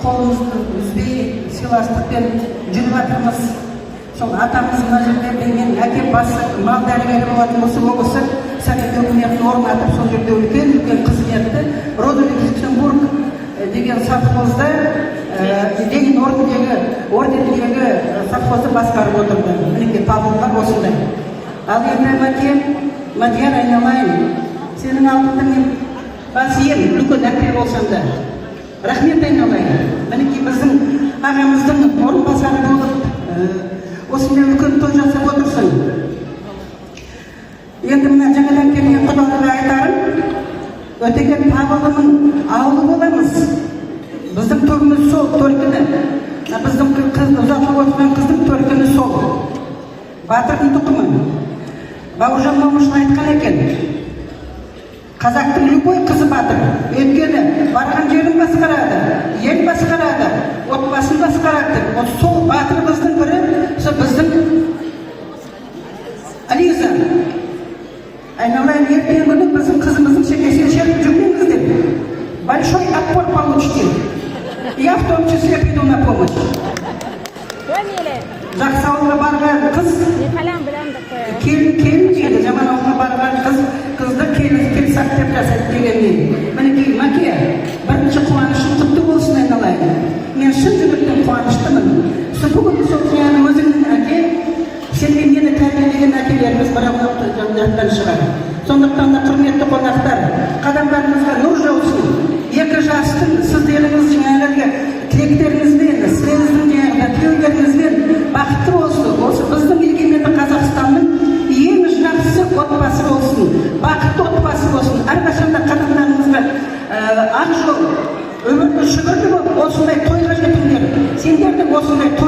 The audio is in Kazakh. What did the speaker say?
Қолымызды үзбей, сыйластықпен жүріп жатырмыз. Сол атамыз мына жерде, менің әкем бас мал дәрігері болатын болса, ол кісі Совет өкіметін орнатып, сол жерде үлкен үлкен қызметті, Роза Люксембург деген совхозда, Ленин орденіндегі совхозды басқарып отырды. Мінекей, табылдылар осындай. Ал енді, Мәке, Мадияр айналайын, сенің алдыңда мен бас иемін, үлкен әпке болсам да. Рахмет, айналайын. Мінекей, біздің ағамыздың орынбасары болып, осындай үлкен той жасап отырсың. Енді мына жаңадан келген құдаларға айтарым: Өтеген Табылдының ауылы боламыз. Біздің түбіміз сол, төркіні, мына біздің қыз, ұзатылып отырған қыздың төркіні сол батырдың тұқымы. Бауыржан Момышұлы айтқан екен: «Қазақтың любой қызы батыр, өйткені барған жерін басқарады, ел басқарады, отбасын басқарады», – деп. Вот сол батыр қыздың бірі сол біздің Лиза. Айналайын, ертеңгі күні біздің қызымыздың шекесіне шертіп жүрмеңіздер. Большой отпор получите, я в том числе приду на помощь. Фамилия. Жақсы ауылға барған қыз Не қалам білем деп қояйық. келін, келін дейді, жаман ауылға барған қыз, қызды келін, келсақ деп жасайды дегендей. Мінекей, Мәке, бірінші қуанышың құтты болсын, айналайын. Мен шын жүректен қуаныштымын. Сол бүгін сол жаңағы өзіңнің әкең, сен мен мені тәрбиелеген әкелеріміз бір жатқан шығар. Сондықтан да, құрметті қонақтар, қадамдарыңызға нұр жаусын. Екі жастың сіздеріңіз жаңағы тілектеріңізбен, сіздеріңіздің жаңағы тілеулеріңізбен бақытты болсын. Осы біздің егеменді Қазақстанның ең жақсы отбасы болсын, бақытты отбасы болсын. Әрқашанда қадамдарыңызға ақ жол, өмірде шүкірлі болып, осындай тойға жетіңдер. Сендердің осындай той